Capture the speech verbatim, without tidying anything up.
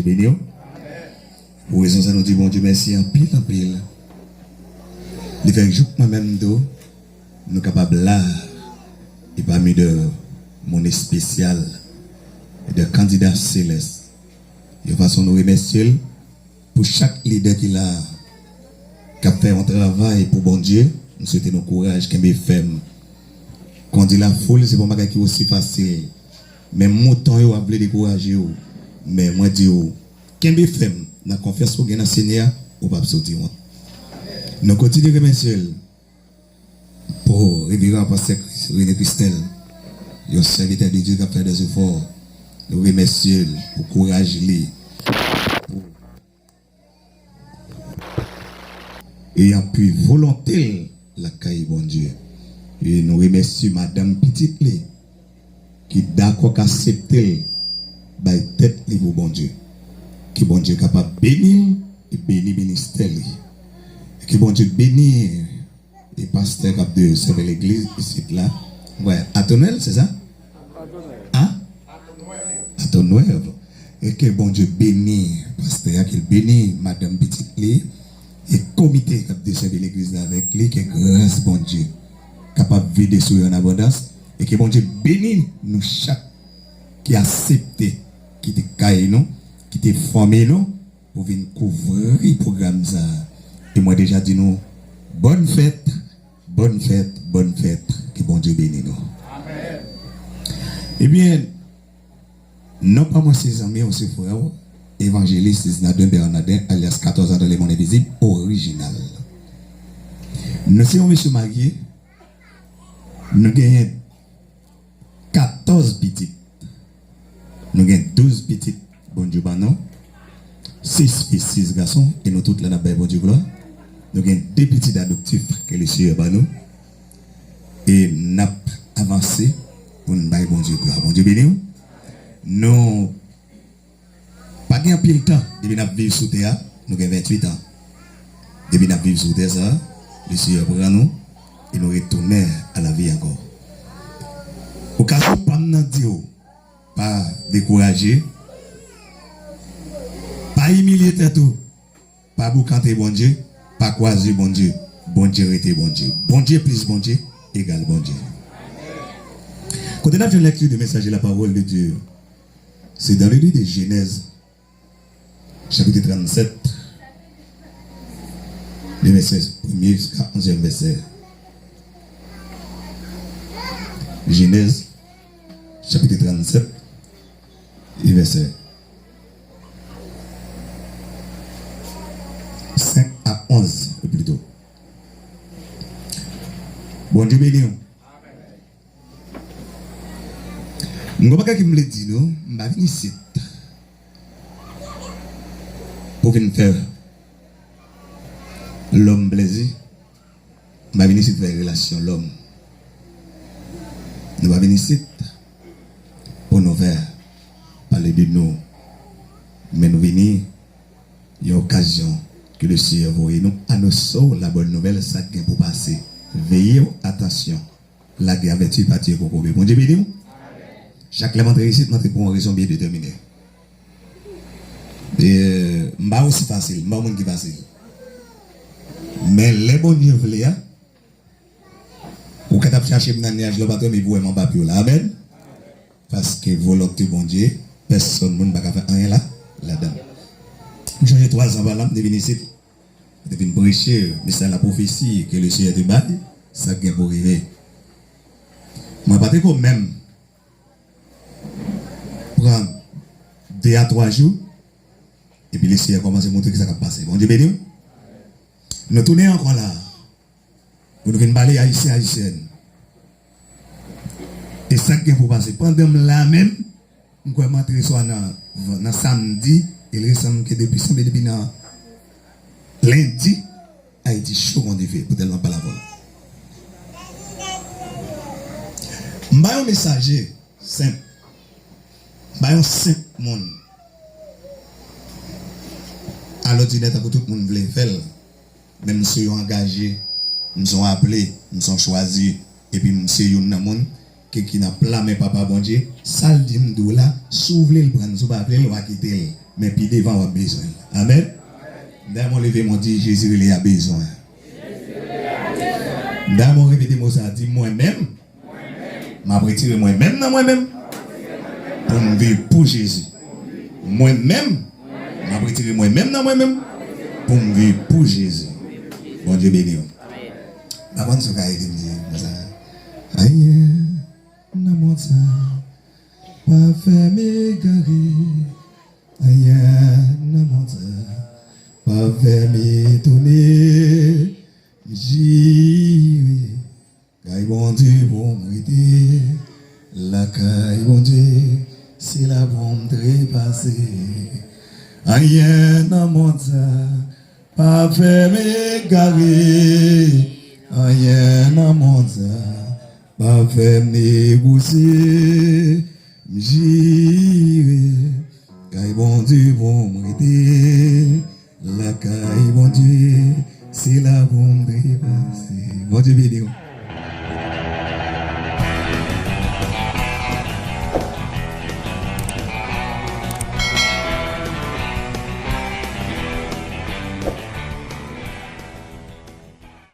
Beni w. Pou rezon sa, nou di Bondye mèsi anpil, anpil. Li fè jouk mwen menm tou, nou kapab la, e pami de moun espesyal, de kandida selès. Yon fason nou remèsye l pou chak lidè ki la, k ap fè yon travay pou Bondye. M swete nou kouraj, kenbe fèm. Kon di lafoul, se pa yon bagay ki osi fasil. Men mouton yo ap vle dekouraje w. Men mwen di w, kenbe fèm nan konfyans ou gen nan Senyè a, ou p ap soti wont. Nou kontinye remèsye l pou Reveran Pastè Chris-, René Christel, yon sèvitè de Dye k ap fè dèzefò. Nou remèsye l pou kouraj li, pou e apui volonte l lakay Bondye. E nou remèsye madanm pitit li ki dakò k aksepte l bay tèt li pou Bondye. Ke Bondye kapab beni l e beni ministè li. E ke Bondye beni e pastè k ap de sèvi legliz isit la. Wè, Atonwèl, se sa? A? Atonwèl. E ke Bondye beni pastè a, ke l beni madanm pitit li, e komite k ap desèvi legliz la avèk li, ke gras Bondye kapab vide sou yo an abondans, e ke Bondye beni nou chak ki aksepte kite kay nou, kite fanmi nou, pou vin kouvri pwogram sa a. E mwen deja di nou, bòn fèt, bòn fèt, bòn fèt, ke Bondye beni nou. Amèn. Ebyen, non pa mwen se zanmi w, se frè w, evanjelis Isnadin Bernadin, alyas katòz an dan le mond envizib, orijinal. Nou se yon mesye marye, nou genyen katòz pitit. Nou gen douz pitit Bondye ban nou, sis fi, sis gason, e nou tout la n ap bay Bondye glwa. Nou gen de pitit adoptif ke Lesenyè ban nou, e n ap avanse pou n bay Bondye glwa. Bondye beni w. Nou pa gen anpil tan depi n ap viv sou tè a, nou gen venntuit an. Depi n ap viv sou tè sa a, Lesenyè pran nou e nou retounen a lavi ankò. Okazyon pa m nan di w, pa dekouraje, pa imilye tèt ou, pa boukante Bondye, pa kwaze Bondye. Bondye rete Bondye. Bondye plis Bondye egal Bondye. Kote n ap jwenn lèkti de mesaj de la parole de Dieu? Se dans le livre de Genèse, chapitre trente-sept, le verset premier jusqu'à onzième verset. Genèse, chapitre trente-sept, e vèsè senk a onz, plito. Bondye beni w. M gon bagay ke m vle di nou, m pa vin isit pou vin fè lòm plezi. M pa vin isit fè relasyon lòm. Nou pa vin isit pou nou fè pale de nou. Men nou vini yon okazyon ke Lesenyè voye nou anonse w labòn nouvèl, sa k gen pou pase. Veye w, atansyon. Lage avèti, pati e kokobe. Bondye beni w. Chak lè m antre isit, m antre pou yon rezon byen detèmine. E, m pa osi fasil, m pa yon moun ki fasil. Men lè Bondye vle a, ou ka t ap chache m nan nyaj la, w pa t renmen pou wè m anba pye w la. Amèn. Paske volonte Bondye, pèsonn moun pa ka fè anyen la, ladan l. M chonje twa zan pa la, m te vin isit. Mwen te vin preche mesaj lapwofesi ke Lesenyè te bay, sa k gen pou rive. Mwen pa te ko menm pran de a twa jou, epi Lesenyè kòmanse montre ki sa k ap pase. Bondye beni w. Nou tounen ankò la pou nou vin pale Ayisyen, Ayisyèn. E sa k gen pou pase. Pandan m la menm, m kwè m antre swa nan, nan samdi, e l resanm ke depi, sanble depi nan lendi, Ayiti cho kon dife, pou tèlman pa lavòl. M pa yon mesaje senp. M pa yon senp moun. Alòdinè tankou tout moun vle fè l. Men m se yon angaje, m se yon aple, m se yon chwazi, epi m se youn nan moun ke ki nan pla men Papa Bondye, sa l di m di w la, si w vle l pran l, si w pa vle l, w a kite l. Men pi devan w ap bezwen l. Amèn. Dayè mwen leve m, mwen di, Jezi rele a bezwen. Dayè mwen repete mo sa, di, mwen menm, m ap retire mwen menm nan mwen menm pou m viv pou Jezi. Mwen menm, m ap retire mwen menm nan mwen menm pou m viv pou Jezi. Bondye beni w. M pa konn si w ka ede m di konsa. Anyen nan mond sa pa fè m egare. Anyen nan mond sa pa fè m etone. M jire kay Bondye pou m rete. Lakay Bondye, se la pou m trepase. Anyen nan mond sa pa fè m egare. Anyen nan mond sa pa fè m negosye. M jire kay Bondye pou m rete. Lakay Bondye, se la pou m trepase. Bondye beni w.